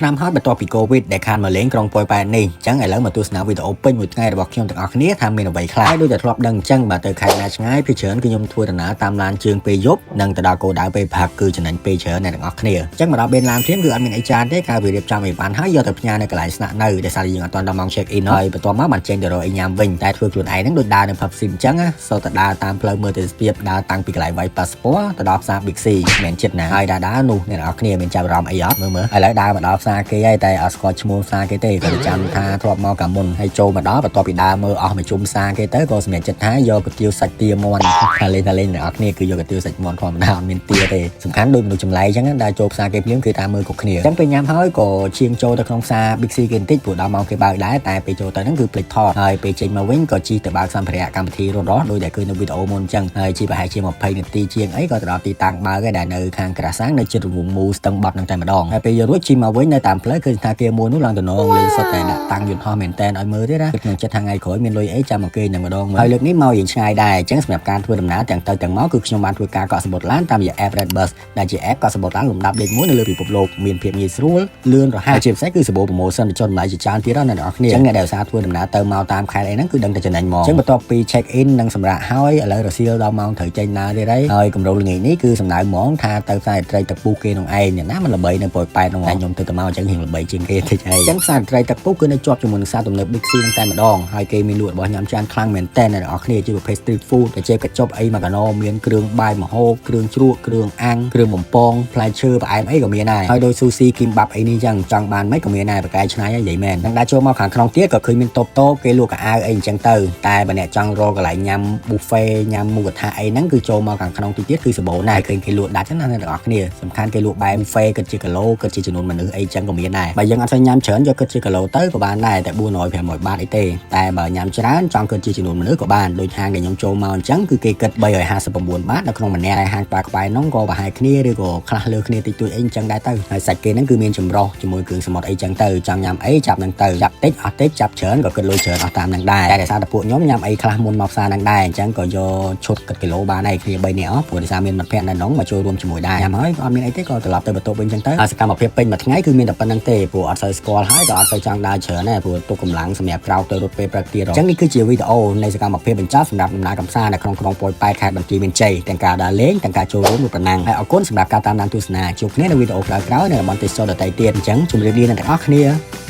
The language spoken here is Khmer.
ឆ្នាំហើយបន្ទាប់ពី COVID ដែលខានមកលេងក្រុងប៉ោយប៉ែតនេះអញ្ចឹងឥឡូវមកទស្សនាវីដេអូពេញមួយថ្ងៃរបស់ខ្ញុំទាំងអស់គ្នាថាមានអ្វីខ្លះហើយដូចតែធ្លាប់ដឹងអញ្ចឹងបាទទៅខេត្តណាឆ្ងាយភាគច្រើនគឺខ្ញុំធ្វើដំណើរតាមឡានជើងពេលយប់និងទៅដល់គោលដៅពេលព្រឹកគឺចំណេញពេលច្រើនអ្នកទាំងអស់គ្នាអញ្ចឹងមកដល់បេនឡានភ្លាមគឺអត់មានអីច្រើនទេការវារៀបចំអីវ៉ាន់ហើយយកទៅផ្ញើនៅកន្លែងស្នាក់នៅដោយសារតែយើងអត់ទាន់ដល់ម៉ោង check in ហើយបន្ទាប់មកបានចេញទៅរកអីញ៉ាំវិញតែធ្វើខ្លួនឯងហ្នឹងដូចដើរនៅ pub sim អញ្ចឹងណាសូត្រតែដើរតាមផ្លូវមើលទេសភាពដើរតាំងពីកន្លែងវាយ passport ទៅដល់ផ្សារ Big C មិនមែនចិត្តណាហើយដើរដើរនោះអ្នកនរគ្នាមានចាប់អារម្មណ៍អីអត់មើលមើលឥឡូវដើរមកដល់ផ្សារគេហើយតែអត់ស្គាល់ឈ្មោះផ្សារគេទេក៏ចាំថាធ្លាប់មកកាលមុនហើយចូលមកដល់បន្ទាប់ពីដើរមើលអស់មួយជុំផ្សារគេទៅក៏សម្រេចចិត្តថាយកកាទៀវសាច់ទាមាន់ថាលេងថាលេងអ្នកនរគ្នាគឺយកកាទៀវសាច់មាន់ធម្មតាអត់មានទាទេសំខាន់ដូចមនុស្សចម្លែកអញ្ចឹងដើរចូលផ្សារគេភ្លាមគឺតាមមើលគ្រប់គ្នាអញ្ចឹងពេលញ៉ាំហើយក៏ឈៀងចូលទៅក្នុងផ្សារ Big C គេបន្តិចព្រោះដល់ម៉ោងគេបើកដែរតែពេលចូលទៅហ្នឹងគឺភ្លេចថតហើយពេលចេញមកវិញក៏ជិះទៅបើកសម្ភារៈកម្មវិធីរត់រស់ដោយដែលឃើញនៅវីដេអូមុនអញ្ចឹងហើយជិះប្រហែលជា20នាទីជាងអីក៏ទៅដល់ទីតាំងបើកដែរដែលនៅខាងក្រាសាំងនៅជិតរង្វង់មូលស្ទឹងបត់ហ្នឹងតែម្ដងហើយពេលយករួចជិះមកវិញនៅតាមផ្លូវឃើញថាគាមួយនោះឡើងតំណងលេងសុទ្ធតែដាក់តាំងយន្តហោះមែនតែនឲ្យមើលទៀតណាគិតក្នុងចិត្តថាថ្ងៃក្រោយមានលុយអីចាំមកគេនឹងម្ដងមើលហើយលើកនេះមករៀងឆ្ងាយដែរអញ្ចឹងសម្រាប់ការធ្វើដំណើរទាំងទៅទាំងមកគឺខ្ញុំបានធ្វើការកក់សំបុត្រឡានតាមរយៈ app Red Bus ដែលជា app កក់សំបុត្រឡានលំដាប់លេខ1នៅលើពិភពលោកមានភាពងាយស្រួលលឿនរហ័សជាពិសេសគឺសម្បូរ promotion បញ្ចុះតម្លៃជាច្រើនទៀតណាអ្នកនរគ្នាអញ្ចឹងអ្នកដែលឧស្សាហ៍ធ្វើដំណើរទៅមកតាមខេត្តអីហ្នឹងគឺដឹងតែចំណេញហ្មងអញ្ចឹងបន្ទាប់ពី check in និងសម្រាកហើយឥឡូវរសៀលដល់ម៉ោងត្រូវចេញដើរទៀតហើយហើយកម្រោលល្ងាចនេះគឺសំដៅហ្មងថាទៅផ្សារត្រីទឹកពុះគេនោះឯងអ្នកណាមិនល្បីនៅប៉ោយប៉ែតនោះតែខ្ញុំទៅទៅមកអញ្ចឹងរៀងល្បីជាងគេតិចហើយអញ្ចឹងផ្សារត្រីទឹកពុះគឺនៅជាប់ជាមួយនឹងផ្សារទំនើប Big C ហ្នឹងតែម្ដងហើយគេមានលក់របស់ញ៉ាំច្រើនខ្លាំងមែនតើអ្នកនរគ្នាជាប្រភេទ street food តែជាកញ្ចប់អីមកកណោមានគ្រឿងបាយម្ហូបគ្រឿងជ្រក់គ្រឿងអាំងគ្រឿងបំពងផ្លែឈើផ្អែមអីក៏មានដែរហើយដោយ sushi គីមបាប់អីនេះចឹងចង់បានមិនក៏មានដែរបកែឆ្នៃនិយាយមែននឹងដើរចូលមកខាងក្នុងទៀតក៏ឃើញមានតូបតូបគេលក់កៅអៅអីអញ្ចឹងទៅតែបើអ្នកចង់រកកន្លែងញ៉ាំ buffet ញ៉ាំមូកថាអីហ្នឹងគឺចូលមកខាងក្នុងទីទៀតគឺសម្បូរណាស់ឃើញគេលក់ដាច់ណាអ្នកទាំងអស់គ្នាសំខាន់គេលក់បែប buffet គិតជាគីឡូគិតជាចំនួនមនុស្សអីចឹងក៏មានដែរបើយើងអត់សូវញ៉ាំច្រើនយកគិតជាគីឡូទៅក៏បានដែរតែ400 500បាតអីទេតែបើញ៉ាំច្រើនចង់គិតជាចំនួនមនុស្សក៏បានដូចហាងដែលខ្ញុំចូលមកអញ្ចឹងគឺគេគិត359បាតនៅក្នុងម្នាក់ហើយហាងក្បែរនោះក៏ប្រហែលគ្នាឬក៏ខ្លះលើគ្នាតិចតួចអីអញ្ចឹងដែរទៅហើយសាច់គេហ្នឹងគឺមានចម្រោះជាមួយគ្រឿងសមុទ្រអីចឹងទៅចង់ញ៉ាំអីចាប់ហ្នឹងទៅចាប់តិចអស់តិចចាប់ច្រើនក៏គិតលុយច្រើនអស់តាមហ្នឹងដែរតែដោយសារតែពួកខ្ញុំញ៉ាំអីខ្លះមុនមកផ្សារហ្នឹងដែរអញ្ចឹងក៏យកឈុតគិតគីឡូបានដែរគ្នា3នាក់អស់ព្រោះដោយសារមានមិត្តភក្តិនៅនោះមកចូលរួមជាមួយដែរញ៉ាំហើយក៏អត់មានអីទេក៏ត្រឡប់ទៅបន្ទប់វិញអញ្ចឹងទៅហើយសកម្មភាពពេញមួយថ្ងៃគឺមានតែប៉ុណ្្នឹងទេព្រោះអត់សូវស្គាល់ហើយក៏អត់សូវចង់ដើរច្រើនដែរព្រោះទុកកម្លាំងសម្រាប់ក្រោកទៅរត់ពេលព្រឹកទៀតអញ្ចឹងនេះគឺជាវីដេអូនៃសកម្មភាពបញ្ចប់សម្រាប់ដំណើរកម្សាន្តនៅក្នុងក្រុងប៉ោយប៉ែតខេត្តបន្ទាយមានជ័យទាំងការដើរលេងទាំងការចូលរួមរូបណាំងហើយអរគុណសម្រាប់ការតាមដានទស្សនាជួបគ្នានៅវីដេអូក្រោយៗនៅតំបន់ទេសចរដទៃទៀតអញ្ចឹងជម្រាបលាអ្នកទាំងអស់គ្នា។